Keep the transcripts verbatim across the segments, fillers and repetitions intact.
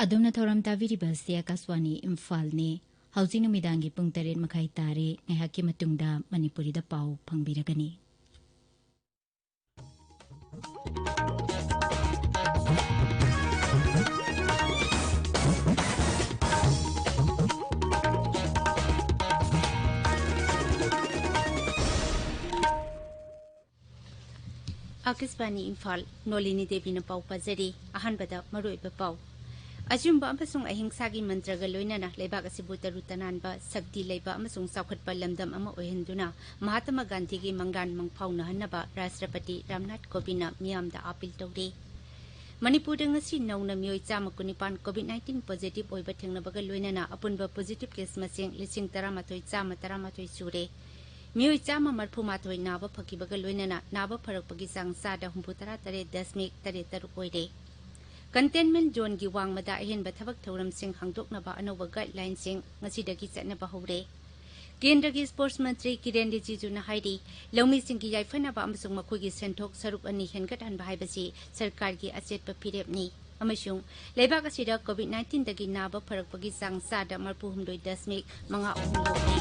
ꯑꯗꯣꯝꯅ ꯊꯧꯔꯝ ꯇꯥꯕꯤꯔꯤꯕ ꯑꯁꯤ ꯑꯥꯀꯥꯁꯋꯥꯅꯤ ꯏꯝꯐꯥꯜꯅꯤ꯫ ꯍꯧꯖꯤꯛ ꯅꯨꯃꯤꯗꯥꯡꯒꯤ ꯄꯨꯡ ꯇꯔꯦꯠ ꯃꯈꯥꯏ ꯇꯥꯔꯦ꯫ ꯉꯥꯏꯍꯥꯛꯀꯤ ꯃꯇꯨꯡꯗ ꯃꯅꯤꯄꯨꯔꯤꯗ ꯄꯥꯎ ꯐꯪꯕꯤꯔꯒꯅꯤ꯫ ꯑꯥꯀꯥꯁꯕꯥꯅꯤ ꯏꯝꯐꯥꯜ, ꯅꯣꯂꯤꯅꯤ ꯗꯦꯕꯤꯅ ꯄꯥꯎ ꯄꯥꯖꯔꯤ꯫ ꯑꯍꯥꯟꯕꯗ ꯃꯔꯨꯑꯣꯏꯕ ꯄꯥꯎ꯫ ꯑꯆꯨꯝꯕ ꯑꯃꯁꯨꯡ ꯑꯍꯤꯡꯁꯥꯒꯤ ꯃꯟꯇ꯭ꯔꯒ ꯂꯣꯏꯅꯅ ꯂꯩꯕꯥꯛ ꯑꯁꯤꯕꯨ ꯇꯔꯨ ꯇꯅꯥꯟꯕ, ꯁꯛꯇꯤ ꯂꯩꯕ ꯑꯃꯁꯨꯡ ꯆꯥꯎꯈꯠꯄ ꯂꯝꯗꯝ ꯑꯃ ꯑꯣꯏꯍꯟꯗꯨꯅ ꯃꯍꯥꯇꯃꯥ ꯒꯥꯟꯙꯤꯒꯤ ꯃꯪꯂꯥꯟ ꯃꯪꯐꯥꯎꯅꯍꯟꯅꯕ ꯔꯥꯁꯇ꯭ꯔꯄꯇꯤ ꯔꯥꯝꯅꯥꯊ ꯀꯣꯕꯤꯟꯗꯅ ꯃꯤꯌꯥꯝꯗ ꯑꯥꯄꯤꯜ ꯇꯧꯔꯤ꯫ ꯃꯅꯤꯄꯨꯔꯗ ꯉꯁꯤ ꯅꯧꯅ ꯃꯤꯑꯣꯏ ꯆꯥꯝꯃ ꯀꯨꯟꯅꯤꯄꯥꯟ COVID nineteen positive ꯑꯣꯏꯕ ꯊꯦꯡꯅꯕꯒ ꯂꯣꯏꯅꯅ ꯑꯄꯨꯟꯕ positive case ꯃꯁꯤꯡ ꯂꯤꯁꯤꯡ ꯇꯔꯥꯃꯥꯊꯣꯏ ꯆꯥꯝꯃ ꯇꯔꯥꯃꯥꯊꯣꯏ ꯁꯨꯔꯦ꯫ ꯃꯤꯑꯣꯏ ꯆꯥꯝꯃ ꯃꯔꯤꯐꯨ ꯃꯥꯊꯣꯏ ꯅꯥꯕ ꯐꯈꯤꯕꯒ ꯂꯣꯏꯅꯅ ꯅꯥꯕ ꯐꯔꯛꯄꯒꯤ ꯆꯥꯡ ꯆꯥꯗ ꯍꯨꯝꯐꯨ ꯇꯔꯥ ꯇꯔꯦꯠ ꯗꯁꯃꯤꯛ ꯇꯔꯦꯠ ꯇꯔꯨꯛ ꯑꯣꯏꯔꯦ꯫ Containment zoneꯒꯤ ꯋꯥꯡꯃꯗ ꯑꯍꯦꯟꯕ ꯊꯕꯛ ꯊꯧꯔꯝꯁꯤꯡ ꯍꯥꯡꯗꯣꯛꯅꯕ ꯑꯅꯧꯕ guidelineꯁꯤꯡ ꯉꯁꯤꯗꯒꯤ ꯆꯠꯅꯕ ꯍꯧꯔꯦ꯫ ꯀꯦꯟꯗ꯭ꯔꯒꯤ sports ꯃꯟꯇ꯭ꯔꯤ ꯀꯤꯔꯦꯟ ꯔꯤꯖꯤꯖꯨꯅ ꯍꯥꯏꯔꯤ, ꯂꯧꯃꯤꯁꯤꯡꯒꯤ ꯌꯥꯏꯐꯅꯕ ꯑꯃꯁꯨꯡ ꯃꯈꯣꯏꯒꯤ ꯁꯦꯟꯊꯣꯛ ꯁꯔꯨꯛ ꯑꯅꯤ ꯍꯦꯟꯒꯠꯍꯟꯕ ꯍꯥꯏꯕꯁꯤ ꯁꯔꯀꯥꯔꯒꯤ ꯑꯆꯦꯠꯄ ꯐꯤꯔꯦꯞꯅꯤ꯫ ꯑꯃꯁꯨꯡ ꯂꯩꯕꯥꯛ ꯑꯁꯤꯗ COVID nineteenꯗꯒꯤ ꯅꯥꯕ ꯐꯔꯛꯄꯒꯤ ꯆꯥꯡ ꯆꯥꯗ ꯃꯔꯤꯐꯨ ꯍꯨꯝꯗꯣꯏ ꯗꯁꯃꯤꯛ ꯃꯉꯥ ꯑꯍꯨꯝ ꯌꯧꯔꯦ꯫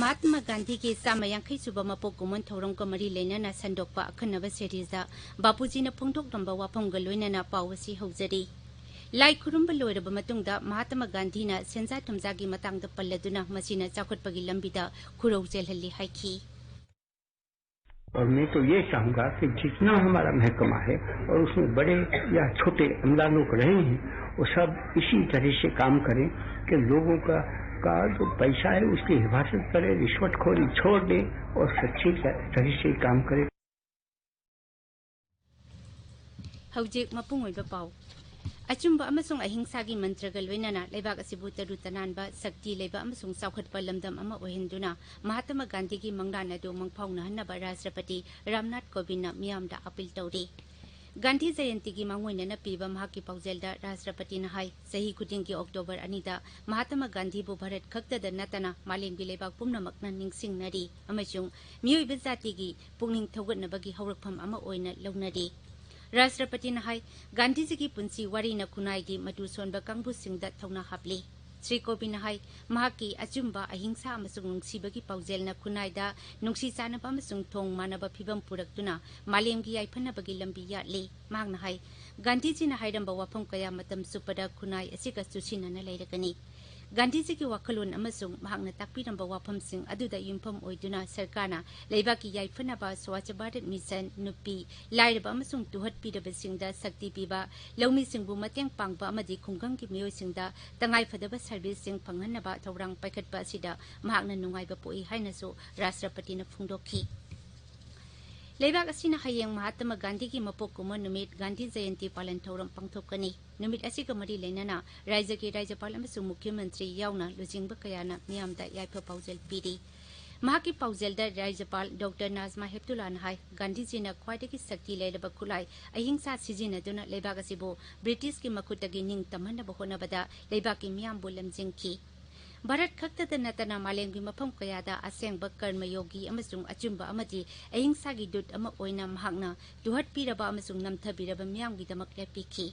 ꯃꯍꯥꯇꯃꯥ ꯒꯥꯟꯙꯤꯒꯤ ꯆꯥꯝꯃ ꯌꯥꯡꯈꯩ ꯁꯨꯕ ꯃꯄꯣꯛ ꯀꯨꯝꯑꯣꯟ ꯊꯧꯔꯝꯒ ꯃꯔꯤ ꯂꯩꯅꯅ ꯁꯟꯗꯣꯛꯄ ꯑꯈꯟꯅꯕ series ꯕꯥꯄꯨꯖꯤꯅ ꯐꯣꯡꯗꯣꯛꯂꯝꯕ ꯋꯥꯐꯝꯒ ꯂꯣꯏꯅꯅ ꯄꯥꯎ ꯑꯁꯤ ꯍꯧꯖꯔꯤ꯫ ꯂꯥꯏ ꯈꯨꯔꯨꯝꯕ ꯂꯣꯏꯔꯕ ꯃꯇꯨꯡꯗ ꯃꯍꯥꯇꯃꯥ ꯒꯥꯟꯙꯤꯅ ꯁꯦꯟꯖꯥ ꯊꯨꯝꯖꯥꯒꯤ ꯃꯇꯥꯡꯗ ꯄꯜꯂꯗꯨꯅ ꯃꯁꯤꯅ ꯆꯥꯎꯈꯠꯄꯒꯤ ꯂꯝꯕꯤꯗ ꯈꯨꯔꯧ ꯆꯦꯜꯍꯜꯂꯤ ꯍꯥꯏꯈꯤ꯫ और मैं तो ये चाहूँगा कि जितना हमारा महकमा है और उसमें बड़े या छोटे अमला लोग रहे हैं, वो सब इसी तरह से काम करें कि लोगों का, का जो पैसा है उसकी हिफाजत करें, रिश्वतखोरी छोड़ दें और सच्ची तरह से काम करें। ꯍꯧꯖꯤꯛ ꯃꯄꯨꯡ ꯑꯣꯏꯕ ꯄꯥꯎ꯫ ꯑꯆꯨꯝꯕ ꯑꯃꯁꯨꯡ ꯑꯍꯤꯡꯁꯥꯒꯤ ꯃꯟꯇ꯭ꯔꯒ ꯂꯣꯏꯅꯅ ꯂꯩꯕꯥꯛ ꯑꯁꯤꯕꯨ ꯇꯔꯨ ꯇꯅꯥꯟꯕ, ꯁꯛꯇꯤ ꯂꯩꯕ ꯑꯃꯁꯨꯡ ꯆꯥꯎꯈꯠꯄ ꯂꯝꯗꯝ ꯑꯃ ꯑꯣꯏꯍꯟꯗꯨꯅ ꯃꯍꯥꯇꯃꯥ ꯒꯥꯟꯙꯤꯒꯤ ꯃꯪꯂꯥꯟ ꯑꯗꯨ ꯃꯪꯐꯥꯎꯅꯍꯟꯅꯕ ꯔꯥꯁꯇ꯭ꯔꯄꯇꯤ ꯔꯥꯝꯅꯥꯊ ꯀꯣꯕꯤꯟꯗꯅ ꯃꯤꯌꯥꯝꯗ ꯑꯥꯄꯤꯜ ꯇꯧꯔꯤ꯫ ꯒꯥꯟꯙꯤ ꯖꯌꯟꯇꯤꯒꯤ ꯃꯥꯡꯑꯣꯏꯅꯅ ꯄꯤꯕ ꯃꯍꯥꯛꯀꯤ ꯄꯥꯎꯖꯦꯜꯗ ꯔꯥꯁꯇ꯭ꯔꯄꯇꯤꯅ ꯍꯥꯏ, ꯆꯍꯤ ꯈꯨꯗꯤꯡꯒꯤ ꯑꯣꯛꯇꯣꯕꯔ ꯑꯅꯤꯗ ꯃꯍꯥꯇꯃ ꯒꯥꯟꯙꯤꯕꯨ ꯚꯥꯔꯠ ꯈꯛꯇꯗ ꯅꯠꯇꯅ ꯃꯥꯂꯦꯝꯒꯤ ꯂꯩꯕꯥꯛ ꯄꯨꯝꯅꯃꯛꯅ ꯅꯤꯡꯁꯤꯡꯅꯔꯤ ꯑꯃꯁꯨꯡ ꯃꯤꯑꯣꯏꯕ ꯖꯥꯇꯤꯒꯤ ꯄꯨꯛꯅꯤꯡ ꯊꯧꯒꯠꯅꯕꯒꯤ ꯍꯧꯔꯛꯐꯝ ꯑꯃ ꯑꯣꯏꯅ ꯂꯧꯅꯔꯤ꯫ ꯔꯥꯁꯇ꯭ꯔꯄꯇꯤꯅ ꯍꯥꯏ, ꯒꯥꯟꯙꯤꯖꯤꯒꯤ ꯄꯨꯟꯁꯤ ꯋꯥꯔꯤꯅ ꯈꯨꯟꯅꯥꯏꯒꯤ ꯃꯇꯨ ꯁꯣꯟꯕ ꯀꯥꯡꯕꯨꯁꯤꯡꯗ ꯊꯧꯅꯥ ꯍꯥꯞꯂꯤ꯫ ꯁ꯭ꯔꯤ ꯀꯣꯕꯤꯟꯗꯅ ꯍꯥꯏ, ꯃꯍꯥꯛꯀꯤ ꯑꯆꯨꯝꯕ, ꯑꯍꯤꯡꯁꯥ ꯑꯃꯁꯨꯡ ꯅꯨꯡꯁꯤꯕꯒꯤ ꯄꯥꯎꯖꯦꯜꯅ ꯈꯨꯟꯅꯥꯏꯗ ꯅꯨꯡꯁꯤ ꯆꯥꯟꯅꯕ ꯑꯃꯁꯨꯡ ꯊꯣꯡ ꯃꯥꯟꯅꯕ ꯐꯤꯕꯝ ꯄꯨꯔꯛꯇꯨꯅ ꯃꯥꯂꯦꯝꯒꯤ ꯌꯥꯏꯐꯅꯕꯒꯤ ꯂꯝꯕꯤ ꯌꯥꯠꯂꯤ꯫ ꯃꯍꯥꯛꯅ ꯍꯥꯏ, ꯒꯥꯟꯙꯤꯖꯤꯅ ꯍꯥꯏꯔꯝꯕ ꯋꯥꯐꯝ ꯀꯌꯥ ꯃꯇꯝ ꯆꯨꯞꯄꯗ ꯈꯨꯟꯅꯥꯏ ꯑꯁꯤꯒ ꯆꯨꯁꯤꯟꯅꯅ ꯂꯩꯔꯒꯅꯤ꯫ ꯒꯥꯟꯙꯤꯖꯤꯒꯤ ꯋꯥꯈꯜꯂꯣꯟ ꯑꯃꯁꯨꯡ ꯃꯍꯥꯛꯅ ꯇꯥꯛꯄꯤꯔꯝꯕ ꯋꯥꯐꯝꯁꯤꯡ ꯑꯗꯨꯗ ꯌꯨꯝꯐꯝ ꯑꯣꯏꯗꯨꯅ ꯁꯔꯀꯥꯔꯅ ꯂꯩꯕꯥꯛꯀꯤ ꯌꯥꯏꯐꯅꯕ, ꯁ꯭ꯋꯥꯆ ꯚꯥꯔꯠ ꯃꯤꯁꯟ, ꯅꯨꯄꯤ, ꯂꯥꯏꯔꯕ ꯑꯃꯁꯨꯡ ꯇꯨꯍꯠꯄꯤꯔꯕꯁꯤꯡꯗ ꯁꯛꯇꯤ ꯄꯤꯕ, ꯂꯧꯃꯤꯁꯤꯡꯕꯨ ꯃꯇꯦꯡ ꯄꯥꯡꯕ ꯑꯃꯗꯤ ꯈꯨꯡꯒꯪꯒꯤ ꯃꯤꯑꯣꯏꯁꯤꯡꯗ ꯇꯉꯥꯏꯐꯗꯕ ꯁꯔꯚꯤꯁꯁꯤꯡ ꯐꯪꯍꯟꯅꯕ ꯊꯧꯔꯥꯡ ꯄꯥꯏꯈꯠꯄ ꯑꯁꯤꯗ ꯃꯍꯥꯛꯅ ꯅꯨꯡꯉꯥꯏꯕ ꯄꯣꯛꯏ ꯍꯥꯏꯅꯁꯨ ꯔꯥꯁꯇ꯭ꯔꯄꯇꯤꯅ ꯐꯣꯡꯗꯣꯛꯈꯤ꯫ ꯂꯩꯕꯥꯛ ꯑꯁꯤꯅ ꯍꯌꯦꯡ ꯃꯍꯥꯇꯃ ꯒꯥꯟꯙꯤꯒꯤ ꯃꯄꯣꯛ ꯀꯨꯝꯑꯣꯟ ꯅꯨꯃꯤꯠ, ꯒꯥꯟꯙꯤ ꯖꯌꯟꯇꯤ ꯄꯥꯂꯟ ꯊꯧꯔꯝ ꯄꯥꯡꯊꯣꯛꯀꯅꯤ꯫ ꯅꯨꯃꯤꯠ ꯑꯁꯤꯒ ꯃꯔꯤ ꯂꯩꯅꯅ ꯔꯥꯖ꯭ꯌꯒꯤ ꯔꯥꯖ꯭ꯌꯄꯥꯜ ꯑꯃꯁꯨꯡ ꯃꯨꯈ꯭ꯌ ꯃꯟꯇ꯭ꯔꯤ ꯌꯥꯎꯅ ꯂꯨꯆꯤꯡꯕ ꯀꯌꯥꯅ ꯃꯤꯌꯥꯝꯗ ꯌꯥꯏꯐ ꯄꯥꯎꯖꯦꯜ ꯄꯤꯔꯤ꯫ ꯃꯍꯥꯛꯀꯤ ꯄꯥꯎꯖꯦꯜꯗ ꯔꯥꯖ꯭ꯌꯄꯥꯜ ꯗꯣꯛꯇꯔ ꯅꯥꯖꯃꯥ ꯍꯦꯞꯇꯨꯂꯥꯅ ꯍꯥꯏ, ꯒꯥꯟꯙꯤꯖꯤꯅ ꯈ꯭ꯋꯥꯏꯗꯒꯤ ꯁꯛꯇꯤ ꯂꯩꯔꯕ ꯈꯨꯠꯂꯥꯏ ꯑꯍꯤꯡꯁꯥ ꯁꯤꯖꯤꯟꯅꯗꯨꯅ ꯂꯩꯕꯥꯛ ꯑꯁꯤꯕꯨ ꯕ꯭ꯔꯤꯇꯤꯁꯀꯤ ꯃꯈꯨꯠꯇꯒꯤ ꯅꯤꯡꯇꯝꯍꯟꯅꯕ ꯍꯣꯠꯅꯕꯗ ꯂꯩꯕꯥꯛꯀꯤ ꯃꯤꯌꯥꯝꯕꯨ ꯂꯝꯖꯤꯡꯈꯤ꯫ ꯚꯥꯔꯠ ꯈꯛꯇꯗ ꯅꯠꯇꯅ ꯃꯥꯂꯦꯝꯒꯤ ꯃꯐꯝ ꯀꯌꯥꯗ ꯑꯁꯦꯡꯕ ꯀꯔꯃꯌꯣꯒꯤ ꯑꯃꯁꯨꯡ ꯑꯆꯨꯝꯕ ꯑꯃꯗꯤ ꯑꯍꯤꯡꯁꯥꯒꯤ ꯗꯨꯠ ꯑꯃ ꯑꯣꯏꯅ ꯃꯍꯥꯛꯅ ꯇꯨꯍꯠꯄꯤꯔꯕ ꯑꯃꯁꯨꯡ ꯅꯝꯊꯕꯤꯔꯕ ꯃꯤꯌꯥꯝꯒꯤꯗꯃꯛ ꯂꯦꯞꯄꯤꯈꯤ꯫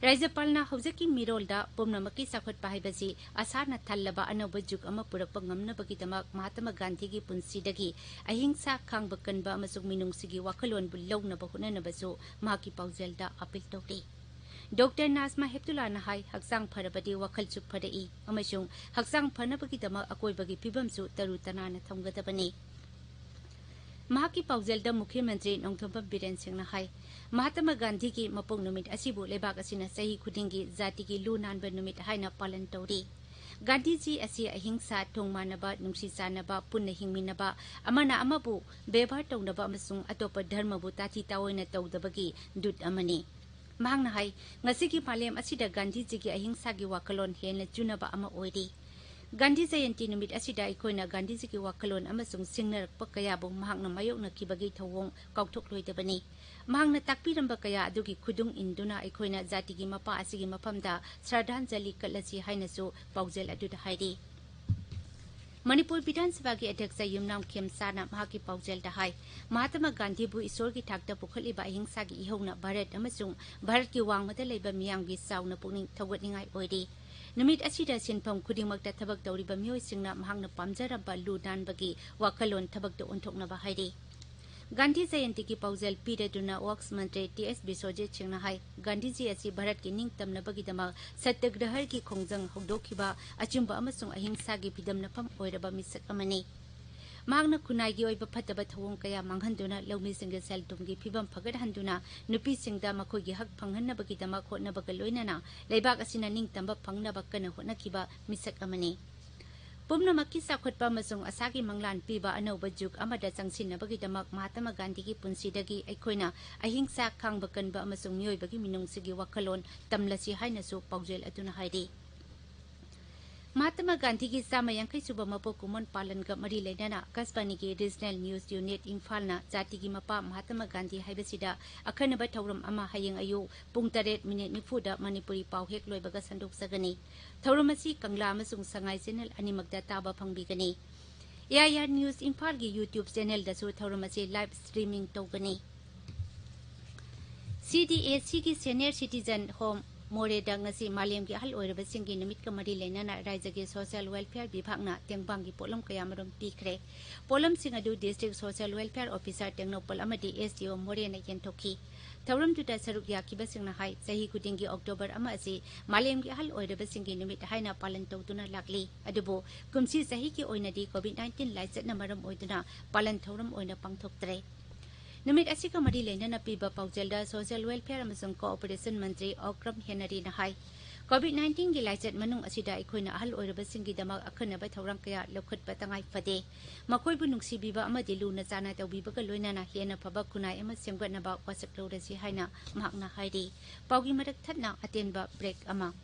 ꯔꯥꯖ꯭ꯌꯄꯥꯜꯅ ꯍꯧꯖꯤꯛꯀꯤ ꯃꯤꯔꯣꯜꯗ ꯄꯨꯝꯅꯃꯛꯀꯤ ꯆꯥꯎꯈꯠꯄ ꯍꯥꯏꯕꯁꯤ ꯑꯁꯥꯅ ꯊꯜꯂꯕ ꯑꯅꯧꯕ ꯖꯨꯒ ꯑꯃ ꯄꯨꯔꯛꯄ ꯉꯝꯅꯕꯒꯤꯗꯃꯛ ꯃꯍꯥꯇꯃ ꯒꯥꯟꯙꯤꯒꯤ ꯄꯨꯟꯁꯤꯗꯒꯤ ꯑꯍꯤꯡꯁꯥ, ꯈꯥꯡꯕ ꯀꯟꯕ ꯑꯃꯁꯨꯡ ꯃꯤꯅꯨꯡꯁꯤꯒꯤ ꯋꯥꯈꯜꯂꯣꯟꯕꯨ ꯂꯧꯅꯕ ꯍꯣꯠꯅꯅꯕꯁꯨ ꯃꯍꯥꯛꯀꯤ ꯄꯥꯎꯖꯦꯜꯗ ꯑꯄꯤꯜ ꯇꯧꯔꯤ꯫ ꯗꯣꯛꯇꯔ ꯅꯥꯖꯃꯥ ꯍꯦꯞꯇꯨꯂꯥꯅ ꯍꯥꯏ, ꯍꯛꯆꯥꯡ ꯐꯔꯕꯗꯤ ꯋꯥꯈꯜꯁꯨ ꯐꯔꯛꯏ ꯑꯃꯁꯨꯡ ꯍꯛꯆꯥꯡ ꯐꯅꯕꯒꯤꯗꯃꯛ ꯑꯀꯣꯏꯕꯒꯤ ꯐꯤꯕꯝꯁꯨ ꯇꯔꯨ ꯇꯅꯥꯟꯅ ꯊꯝꯒꯗꯕꯅꯤ꯫ ꯃꯍꯥꯛꯀꯤ ꯄꯥꯎꯖꯦꯜꯗ ꯃꯨꯈ꯭ꯌ ꯃꯟꯇ꯭ꯔꯤ ꯅꯣꯡꯊꯣꯝꯕꯝ ꯕꯤꯔꯦꯟ ꯁꯤꯡꯅ ꯍꯥꯏ, ꯃꯍꯥꯇꯃ ꯒꯥꯟꯙꯤꯒꯤ ꯃꯄꯣꯛ ꯅꯨꯃꯤꯠ ꯑꯁꯤꯕꯨ ꯂꯩꯕꯥꯛ ꯑꯁꯤꯅ ꯆꯍꯤ ꯈꯨꯗꯤꯡꯒꯤ ꯖꯥꯇꯤꯒꯤ ꯂꯨ ꯅꯥꯟꯕ ꯅꯨꯃꯤꯠ ꯍꯥꯏꯅ ꯄꯥꯂꯟ ꯇꯧꯔꯤ꯫ ꯒꯥꯟꯙꯤꯖꯤ ꯑꯁꯤ ꯑꯍꯤꯡꯁꯥ, ꯊꯣꯡ ꯃꯥꯟꯅꯕ, ꯅꯨꯡꯁꯤ ꯆꯥꯟꯅꯕ, ꯄꯨꯟꯅ ꯍꯤꯡꯃꯤꯟꯅꯕ, ꯑꯃꯅ ꯑꯃꯕꯨ ꯕꯦꯕꯥꯔ ꯇꯧꯅꯕ ꯑꯃꯁꯨꯡ ꯑꯇꯣꯞꯄ ꯙꯔꯃꯕꯨ ꯇꯥꯊꯤ ꯇꯥꯑꯣꯏꯅ ꯇꯧꯗꯕꯒꯤ ꯗꯨꯠ ꯑꯃꯅꯤ꯫ ꯃꯍꯥꯛꯅ ꯍꯥꯏ, ꯉꯁꯤꯒꯤ ꯃꯥꯂꯦꯝ ꯑꯁꯤꯗ ꯒꯥꯟꯙꯤꯖꯤꯒꯤ ꯑꯍꯤꯡꯁꯥꯒꯤ ꯋꯥꯈꯜꯂꯣꯟ ꯍꯦꯟꯅ ꯆꯨꯅꯕ ꯑꯃ ꯑꯣꯏꯔꯤ꯫ ꯒꯥꯟꯙꯤ ꯖꯌꯟꯇꯤ ꯅꯨꯃꯤꯠ ꯑꯁꯤꯗ ꯑꯩꯈꯣꯏꯅ ꯒꯥꯟꯙꯤꯖꯤꯒꯤ ꯋꯥꯈꯜꯂꯣꯟ ꯑꯃꯁꯨꯡ ꯁꯤꯡꯅꯔꯛꯄ ꯀꯌꯥꯕꯨ ꯃꯍꯥꯛꯅ ꯃꯥꯌꯣꯛꯅꯈꯤꯕꯒꯤ ꯊꯧꯑꯣꯡ ꯀꯥꯎꯊꯣꯛꯂꯣꯏꯗꯕꯅꯤ꯫ ꯃꯍꯥꯛꯅ ꯇꯥꯛꯄꯤꯔꯝꯕ ꯀꯌꯥ ꯑꯗꯨꯒꯤ ꯈꯨꯗꯨꯡ ꯏꯟꯗꯨꯅ ꯑꯩꯈꯣꯏꯅ ꯖꯥꯇꯤꯒꯤ ꯃꯄꯥ ꯑꯁꯤꯒꯤ ꯃꯐꯝꯗ ꯁ꯭ꯔꯗꯥꯟꯖꯂꯤ ꯀꯠꯂꯁꯤ ꯍꯥꯏꯅꯁꯨ ꯄꯥꯎꯖꯦꯜ ꯑꯗꯨꯗ ꯍꯥꯏꯔꯤ꯫ ꯃꯅꯤꯄꯨꯔ ꯕꯤꯙꯥꯟ ꯁꯚꯥꯒꯤ ꯑꯗ꯭ꯌꯛꯁ ꯌꯨꯝꯅꯥꯝ ꯈꯦꯝꯆꯥꯅ ꯃꯍꯥꯛꯀꯤ ꯄꯥꯎꯖꯦꯜꯗ ꯍꯥꯏ, ꯃꯍꯥꯇꯃꯥ ꯒꯥꯟꯙꯤꯕꯨ ꯏꯁꯣꯔꯒꯤ ꯊꯥꯛꯇ ꯄꯨꯈꯠꯂꯤꯕ ꯑꯍꯤꯡꯁꯥꯒꯤ ꯏꯍꯧꯅ ꯚꯥꯔꯠ ꯑꯃꯁꯨꯡ ꯚꯥꯔꯠꯀꯤ ꯋꯥꯡꯃꯗ ꯂꯩꯕ ꯃꯤꯌꯥꯝꯒꯤ ꯆꯥꯎꯅ ꯄꯨꯛꯅꯤꯡ ꯊꯧꯒꯠꯅꯤꯡꯉꯥꯏ ꯑꯣꯏꯔꯤ꯫ ꯅꯨꯃꯤꯠ ꯑꯁꯤꯗ ꯁꯤꯟꯐꯝ ꯈꯨꯗꯤꯡꯃꯛꯇ ꯊꯕꯛ ꯇꯧꯔꯤꯕ ꯃꯤꯑꯣꯏꯁꯤꯡꯅ ꯃꯍꯥꯛꯅ ꯄꯥꯝꯖꯔꯝꯕ ꯂꯨ ꯅꯥꯟꯕꯒꯤ ꯋꯥꯈꯜꯂꯣꯟ ꯊꯕꯛꯇ ꯑꯣꯟꯊꯣꯛꯅꯕ ꯍꯥꯏꯔꯤ꯫ ꯒꯥꯟꯙꯤ ꯖꯌꯟꯇꯤꯒꯤ ꯄꯥꯎꯖꯦꯜ ꯄꯤꯔꯗꯨꯅ ꯋꯥꯛꯁ ꯃꯟꯇ꯭ꯔꯤ ꯇꯤ ꯑꯦꯁ ꯕꯤꯁ꯭ꯋꯖꯤꯠ ꯁꯤꯡꯅ ꯍꯥꯏ, ꯒꯥꯟꯙꯤꯖꯤ ꯑꯁꯤ ꯚꯥꯔꯠꯀꯤ ꯅꯤꯡꯇꯝꯅꯕꯒꯤꯗꯃꯛ ꯁꯠꯇꯒ꯭ꯔꯍꯔꯒꯤ ꯈꯣꯡꯖꯪ ꯍꯧꯗꯣꯛꯈꯤꯕ ꯑꯆꯨꯝꯕ ꯑꯃꯁꯨꯡ ꯑꯍꯤꯡꯁꯥꯒꯤ ꯐꯤꯗꯝꯅꯐꯝ ꯑꯣꯏꯔꯕ ꯃꯤꯁꯛ ꯑꯃꯅꯤ꯫ ꯃꯍꯥꯛꯅ ꯈꯨꯟꯅꯥꯏꯒꯤ ꯑꯣꯏꯕ ꯐꯠꯇꯕ ꯊꯧꯑꯣꯡ ꯀꯌꯥ ꯃꯥꯡꯍꯟꯗꯨꯅ ꯂꯧꯃꯤꯁꯤꯡꯒꯤ ꯁꯦꯜ ꯊꯨꯝꯒꯤ ꯐꯤꯕꯝ ꯐꯒꯠꯍꯟꯗꯨꯅ ꯅꯨꯄꯤꯁꯤꯡꯗ ꯃꯈꯣꯏꯒꯤ ꯍꯛ ꯐꯪꯍꯟꯅꯕꯒꯤꯗꯃꯛ ꯍꯣꯠꯅꯕꯒ ꯂꯣꯏꯅꯅ ꯂꯩꯕꯥꯛ ꯑꯁꯤꯅ ꯅꯤꯡꯇꯝꯕ ꯐꯪꯅꯕ ꯀꯟꯅ ꯍꯣꯠꯅꯈꯤꯕ ꯃꯤꯁꯛ ꯑꯃꯅꯤ꯫ ꯄꯨꯝꯅꯃꯛꯀꯤ ꯆꯥꯎꯈꯠꯄ ꯑꯃꯁꯨꯡ ꯑꯁꯥꯒꯤ ꯃꯪꯂꯥꯟ ꯄꯤꯕ ꯑꯅꯧꯕ ꯖꯨꯒ ꯑꯃꯗ ꯆꯪꯁꯤꯟꯅꯕꯒꯤꯗꯃꯛ ꯃꯍꯥꯇꯃꯥ ꯒꯥꯟꯙꯤꯒꯤ ꯄꯨꯟꯁꯤꯗꯒꯤ ꯑꯩꯈꯣꯏꯅ ꯑꯍꯤꯡꯁꯥ, ꯈꯥꯡꯕ ꯀꯟꯕ ꯑꯃꯁꯨꯡ ꯃꯤꯑꯣꯏꯕꯒꯤ ꯃꯤꯅꯨꯡꯁꯤꯒꯤ ꯋꯥꯈꯜꯂꯣꯟ ꯇꯝꯂꯁꯤ ꯍꯥꯏꯅꯁꯨ ꯄꯥꯎꯖꯦꯜ ꯑꯗꯨꯅ ꯍꯥꯏꯔꯤ꯫ ꯃꯍꯥꯇꯃꯥ ꯒꯥꯟꯙꯤꯒꯤ ꯆꯥꯝꯃ ꯌꯥꯡꯈꯩ ꯁꯨꯕ ꯃꯄꯣꯛ ꯀꯨꯝꯑꯣꯟ ꯄꯥꯂꯟꯒ ꯃꯔꯤ ꯂꯩꯅꯅ ꯑꯀꯥꯁꯕꯥꯅꯤꯒꯤ ꯔꯤꯖꯅꯦꯜ ꯅ꯭ꯌꯨꯁ ꯌꯨꯅꯤꯠ ꯏꯝꯐꯥꯜꯅ ꯖꯥꯇꯤꯒꯤ ꯃꯄꯥ ꯃꯍꯥꯇꯃꯥ ꯒꯥꯟꯙꯤ ꯍꯥꯏꯕꯁꯤꯗ ꯑꯈꯟꯅꯕ ꯊꯧꯔꯝ ꯑꯃ ꯍꯌꯦꯡ ꯑꯌꯨꯛ ꯄꯨꯡ ꯇꯔꯦꯠ ꯃꯤꯅꯤꯠ ꯅꯤꯐꯨꯗ ꯃꯅꯤꯄꯨꯔꯤ ꯄꯥꯎ ꯍꯦꯛ ꯂꯣꯏꯕꯒ ꯁꯟꯗꯣꯛꯆꯒꯅꯤ꯫ ꯊꯧꯔꯝ ꯑꯁꯤ ꯀꯪꯂꯥ ꯑꯃꯁꯨꯡ ꯁꯉꯥꯏ ꯆꯦꯅꯦꯜ ꯑꯅꯤꯃꯛꯇ ꯇꯥꯕ ꯐꯪꯕꯤꯒꯅꯤ꯫ ꯑꯦ ꯑꯥꯏ ꯑꯥꯔ ꯅ꯭ꯌꯨꯁ ꯏꯝꯐꯥꯜꯒꯤ YouTube ꯆꯦꯅꯦꯜꯗꯁꯨ ꯊꯧꯔꯝ ꯑꯁꯤ ꯂꯥꯏꯚ ꯁ꯭ꯇ꯭ꯔꯤꯃꯤꯡ ꯇꯧꯒꯅꯤ꯫ ꯁꯤ ꯗꯤ ꯑꯦ ꯁꯤꯒꯤ ꯁꯦꯅꯤꯌꯔ ꯁꯤꯇꯤꯖꯟ ꯍꯣꯝ ꯃꯣꯔꯦꯗ ꯉꯁꯤ ꯃꯥꯂꯦꯝꯒꯤ ꯑꯍꯜ ꯑꯣꯏꯔꯕꯁꯤꯡꯒꯤ ꯅꯨꯃꯤꯠꯀ ꯃꯔꯤ ꯂꯩꯅꯅ ꯔꯥꯏꯖꯒꯤ ꯁꯣꯁꯤꯌꯦꯜ ꯋꯦꯜꯐꯤꯌꯔ ꯕꯤꯚꯥꯒꯅ ꯇꯦꯡꯕꯥꯡꯒꯤ ꯄꯣꯠꯂꯝ ꯀꯌꯥꯃꯔꯨꯝ ꯄꯤꯈ꯭ꯔꯦ꯫ ꯄꯣꯠꯂꯝꯁꯤꯡ ꯑꯗꯨ district social welfare officer Tengnoupal ꯑꯃꯗꯤ ꯑꯦꯁ ꯗꯤ ꯑꯣ ꯃꯣꯔꯦꯅ ꯌꯦꯟꯊꯣꯛꯈꯤ꯫ ꯊꯧꯔꯝꯗꯨꯗ ꯁꯔꯨꯛ ꯌꯥꯈꯤꯕꯁꯤꯡꯅ ꯍꯥꯏ, ꯆꯍꯤ ꯈꯨꯗꯤꯡꯒꯤ ꯑꯣꯛꯇꯣꯕꯔ ꯑꯃ ꯑꯁꯤ ꯃꯥꯂꯦꯝꯒꯤ ꯑꯍꯜ ꯑꯣꯏꯔꯕꯁꯤꯡꯒꯤ ꯅꯨꯃꯤꯠ ꯍꯥꯏꯅ ꯄꯥꯂꯟ ꯇꯧꯗꯨꯅ ꯂꯥꯛꯂꯤ꯫ ꯑꯗꯨꯕꯨ ꯀꯨꯝꯁꯤ ꯆꯍꯤꯒꯤ ꯑꯣꯏꯅꯗꯤ ꯀꯣꯚꯤꯗ ꯅꯥꯏꯟꯇꯤꯟ ꯂꯥꯏꯆꯠꯅ ꯃꯔꯝ ꯑꯣꯏꯗꯨꯅ ꯄꯥꯂꯟ ꯊꯧꯔꯝ ꯑꯣꯏꯅ ꯄꯥꯡꯊꯣꯛꯇ꯭ꯔꯦ꯫ ꯅꯨꯃꯤꯠ ꯑꯁꯤꯒ ꯃꯔꯤ ꯂꯩꯅꯅ ꯄꯤꯕ ꯄꯥꯎꯖꯦꯜꯗ ꯁꯣꯁꯤꯌꯦꯜ ꯋꯦꯜꯐꯤꯌꯔ ꯑꯃꯁꯨꯡ ꯀꯣꯑꯣꯄꯔꯦꯁꯟ ꯃꯟꯇ꯭ꯔꯤ ꯑꯣꯀ꯭ꯔꯝ ꯍꯦꯅꯔꯤꯅ ꯍꯥꯏ, ꯀꯣꯚꯤꯗ ꯅꯥꯏꯟꯇꯤꯟꯒꯤ ꯂꯥꯏꯆꯠ ꯃꯅꯨꯡ ꯑꯁꯤꯗ ꯑꯩꯈꯣꯏꯅ ꯑꯍꯜ ꯑꯣꯏꯔꯕꯁꯤꯡꯒꯤꯗꯃꯛ ꯑꯈꯟꯅꯕ ꯊꯧꯔꯥꯡ ꯀꯌꯥ ꯂꯧꯈꯠꯄ ꯇꯉꯥꯏ ꯐꯗꯦ꯫ ꯃꯈꯣꯏꯕꯨ ꯅꯨꯡꯁꯤꯕꯤꯕ ꯑꯃꯗꯤ ꯂꯨꯅ ꯆꯥꯟꯅ ꯇꯧꯕꯤꯕꯒ ꯂꯣꯏꯅꯅ ꯍꯦꯟꯅ ꯐꯕ ꯈꯨꯟꯅꯥꯏ ꯑꯃ ꯁꯦꯝꯒꯠꯅꯕ ꯋꯥꯁꯛ ꯂꯧꯔꯁꯤ ꯍꯥꯏꯅ ꯃꯍꯥꯛꯅ ꯍꯥꯏꯔꯤ꯫ ꯄꯥꯎꯒꯤ ꯃꯔꯛ ꯊꯠꯅ ꯑꯇꯦꯟꯕ ꯕ꯭ꯔꯦꯛ ꯑꯃ꯫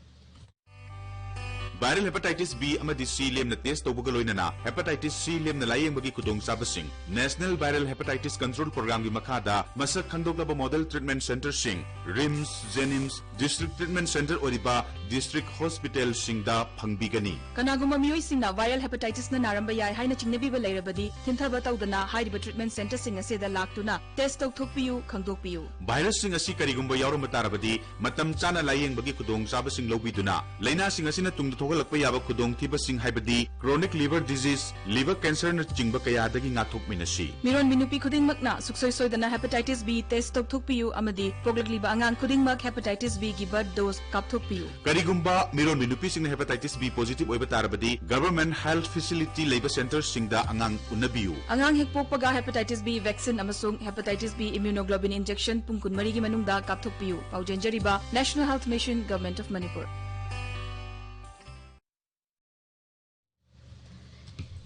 Viral hepatitis B ꯑꯃꯗꯤ C ꯂꯦꯝꯅ test ꯇꯧꯕꯒ ꯂꯣꯏꯅꯅ hepatitis C ꯂꯦꯝꯅ ꯂꯥꯌꯦꯡꯕꯒꯤ ꯈꯨꯗꯣꯡꯆꯥꯕꯁꯤꯡ꯫ National Viral Hepatitis Control Programꯒꯤ ꯃꯈꯥꯗ ꯃꯁꯛ ꯈꯪꯗꯣꯛꯂꯕ model treatment centreꯁꯤꯡ, RIMS, JNIMS, district treatment centre ꯑꯣꯏꯔꯤꯕ district hospitalꯁꯤꯡꯗ ꯐꯪꯕꯤꯒꯅꯤ꯫ ꯀꯅꯥꯒꯨꯝꯕ ꯃꯤꯑꯣꯏꯁꯤꯡꯅ viral hepatitisꯅ ꯅꯥꯔꯝꯕ ꯌꯥꯏ ꯍꯥꯏꯅ ꯆꯤꯡꯅꯕꯤꯕ ꯂꯩꯔꯕꯗꯤ, ꯊꯤꯟꯊꯕ ꯇꯧꯗꯅ ꯍꯥꯏꯔꯤꯕ treatment centreꯁꯤꯡ ꯑꯁꯤꯗ ꯂꯥꯛꯇꯨꯅ test ꯇꯧꯊꯣꯛꯄꯤꯌꯨ, ꯈꯪꯗꯣꯛꯄꯤꯌꯨ꯫ Virusꯁꯤꯡ ꯑꯁꯤ ꯀꯔꯤꯒꯨꯝꯕ ꯌꯥꯎꯔꯝꯕ ꯇꯥꯔꯕꯗꯤ, ꯃꯇꯝ ꯆꯥꯅ ꯂꯥꯌꯦꯡꯕꯒꯤ ꯈꯨꯗꯣꯡꯆꯥꯕꯁꯤꯡ ꯂꯧꯕꯤꯗꯨꯅ, ꯂꯥꯏꯅꯥꯁꯤꯡ ꯑꯁꯤꯅ ꯇꯨꯡꯗ ꯊꯣꯛꯍꯜꯂꯛꯄ ꯌꯥꯕ ꯈꯨꯗꯣꯡꯊꯤꯕꯁꯤꯡ, ꯍꯥꯏꯕꯗꯤ chronic liver disease, liver cancerꯅꯆꯤꯡꯕ ꯀꯌꯥꯗꯒꯤ ꯉꯥꯛꯊꯣꯛꯃꯤꯟꯅꯁꯤ꯫ ꯃꯤꯔꯣꯟꯕꯤ ꯅꯨꯄꯤ ꯈꯨꯗꯤꯡꯃꯛꯅ ꯁꯨꯡꯁꯣꯏ ꯁꯣꯏꯗꯅ hepatitis B test ꯇꯧꯊꯣꯛꯄꯤꯌꯨ ꯑꯃꯗꯤ ꯄꯣꯛꯂꯛꯂꯤꯕ ꯑꯉꯥꯡ ꯈꯨꯗꯤꯡꯃꯛ hepatitis Bꯒꯤ birth dose ꯀꯥꯞꯊꯣꯛꯄꯤꯌꯨ꯫ ꯀꯔꯤꯒꯨꯝꯕ ꯃꯤꯔꯣꯟꯕꯤ ꯅꯨꯄꯤꯁꯤꯡꯅ hepatitis B positive ꯑꯣꯏꯕ ꯇꯥꯔꯕꯗꯤ, government health facility ꯂꯩꯕ centreꯁꯤꯡꯗ ꯑꯉꯥꯡ ꯎꯅꯕꯤꯌꯨ꯫ ꯑꯉꯥꯡ ꯍꯦꯛ ꯄꯣꯛꯄꯒ hepatitis B vaccine ꯑꯃꯁꯨꯡ hepatitis B immunoglobulin injection ꯄꯨꯡ ꯀꯨꯟꯃꯔꯤꯒꯤ ꯃꯅꯨꯡꯗ ꯀꯥꯞꯊꯣꯛꯄꯤꯌꯨ꯫ ꯄꯥꯎꯖꯦꯟꯖꯔꯤꯕ National Health Mission, Government of Manipur꯫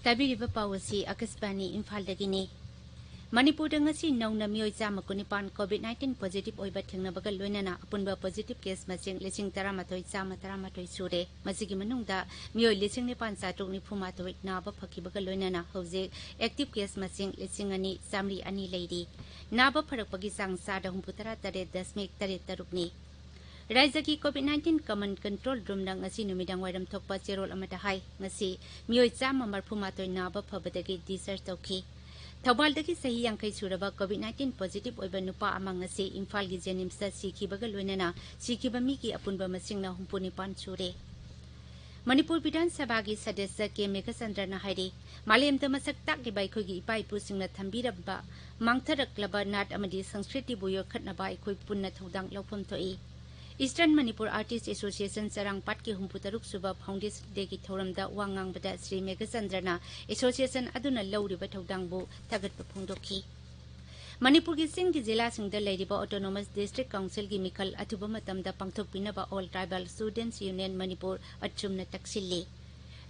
ꯇꯥꯕꯤꯔꯤꯕ ꯄꯥꯎ ꯑꯁꯤ ꯑꯀꯥꯁꯕꯥꯅꯤ ꯏꯝꯐꯥꯜꯗꯒꯤꯅꯤ꯫ ꯃꯅꯤꯄꯨꯔꯗ ꯉꯁꯤ ꯅꯧꯅ ꯃꯤꯑꯣꯏ ꯆꯥꯝꯃ ꯀꯨꯟꯅꯤꯄꯥꯟ COVID nineteen positive ꯑꯣꯏꯕ ꯊꯦꯡꯅꯕꯒ ꯂꯣꯏꯅꯅ ꯑꯄꯨꯟꯕ positive case ꯃꯁꯤꯡ ꯂꯤꯁꯤꯡ ꯇꯔꯥꯃꯥꯊꯣꯏ ꯆꯥꯝꯃ ꯇꯔꯥꯃꯥꯊꯣꯏ ꯁꯨꯔꯦ꯫ ꯃꯁꯤꯒꯤ ꯃꯅꯨꯡꯗ ꯃꯤꯑꯣꯏ ꯂꯤꯁꯤꯡ ꯅꯤꯄꯥꯟ ꯆꯥꯇ꯭ꯔꯨꯛ ꯅꯤꯐꯨ ꯃꯥꯊꯣꯏ ꯅꯥꯕ ꯐꯈꯤꯕꯒ ꯂꯣꯏꯅꯅ ꯍꯧꯖꯤꯛ active case ꯃꯁꯤꯡ ꯂꯤꯁꯤꯡ ꯑꯅꯤ ꯆꯥꯝꯃꯔꯤ ꯑꯅꯤ ꯂꯩꯔꯤ꯫ ꯅꯥꯕ ꯐꯔꯛꯄꯒꯤ ꯆꯥꯡ ꯆꯥꯗ ꯍꯨꯝꯐꯨꯇꯔꯥ ꯇꯔꯦꯠ ꯗꯁꯃꯤꯛ ꯇꯔꯦꯠ ꯇꯔꯨꯛꯅꯤ꯫ ꯔꯥꯖ꯭ꯌꯒꯤ COVID nineteen command control roomꯗ ꯉꯁꯤ ꯅꯨꯃꯤꯗꯥꯡ ꯋꯥꯏꯔꯝ ꯊꯣꯛꯄ ꯆꯦꯔꯣꯜ ꯑꯃꯗ ꯍꯥꯏ, ꯉꯁꯤ ꯃꯤꯑꯣꯏ ꯆꯥꯝꯃ ꯃꯔꯤꯐꯨ ꯃꯥꯊꯣꯏ ꯅꯥꯕ ꯐꯕꯗꯒꯤ discharge ꯇꯧꯈꯤ꯫ ꯊꯧꯕꯥꯜꯗꯒꯤ ꯆꯍꯤ ꯌꯥꯡꯈꯩ ꯁꯨꯔꯕ COVID nineteen positive ꯑꯣꯏꯕ ꯅꯨꯄꯥ ꯑꯃ ꯉꯁꯤ ꯏꯝꯐꯥꯜꯒꯤ JNIMSꯇ ꯁꯤꯈꯤꯕꯒ ꯂꯣꯏꯅꯅ ꯁꯤꯈꯤꯕ ꯃꯤꯒꯤ ꯑꯄꯨꯟꯕ ꯃꯁꯤꯡꯅ ꯍꯨꯝꯐꯨ ꯅꯤꯄꯥꯟ ꯁꯨꯔꯦ꯫ ꯃꯅꯤꯄꯨꯔ ꯕꯤꯙꯥꯟ ꯁꯚꯥꯒꯤ ꯁꯗꯁ꯭ꯌ ꯀꯦ ꯃꯦꯘꯆꯟꯗ꯭ꯔꯅ ꯍꯥꯏꯔꯤ, ꯃꯥꯂꯦꯝꯗ ꯃꯁꯛ ꯇꯥꯛꯂꯤꯕ ꯑꯩꯈꯣꯏꯒꯤ ꯏꯄꯥ ꯏꯄꯨꯁꯤꯡꯅ ꯊꯝꯕꯤꯔꯝꯕ ꯃꯥꯡꯊꯔꯛꯂꯕ ꯅꯥꯠ ꯑꯃꯗꯤ ꯁꯪꯁꯀ꯭ꯔꯤꯇꯤꯕꯨ ꯌꯣꯛꯈꯠꯅꯕ ꯑꯩꯈꯣꯏ ꯄꯨꯟꯅ ꯊꯧꯗꯥꯡ ꯂꯧꯐꯝ ꯊꯣꯛꯏ꯫ Eastern Manipur Artist Association ꯆꯔꯥꯡꯄꯥꯠꯀꯤ ꯍꯨꯝꯐꯨꯇꯔꯨꯛ ꯁꯨꯕ Foundation Dayꯒꯤ ꯊꯧꯔꯝꯗ ꯋꯥ ꯉꯥꯡꯕꯗ ꯁ꯭ꯔꯤ ꯃꯦꯘꯆꯟꯗ꯭ꯔꯅ association ꯑꯗꯨꯅ ꯂꯧꯔꯤꯕ ꯊꯧꯗꯥꯡꯕꯨ ꯊꯥꯒꯠꯄ ꯐꯣꯡꯗꯣꯛꯈꯤ꯫ ꯃꯅꯤꯄꯨꯔꯒꯤ ꯆꯤꯡꯒꯤ ꯖꯤꯂꯥꯁꯤꯡꯗ ꯂꯩꯔꯤꯕ Autonomous District Councilꯒꯤ ꯃꯤꯈꯜ ꯑꯊꯨꯕ ꯃꯇꯝꯗ ꯄꯥꯡꯊꯣꯛꯄꯤꯅꯕ All Tribal Students Union Manipur ꯑꯆꯨꯝꯅ ꯇꯛꯁꯤꯜꯂꯤ꯫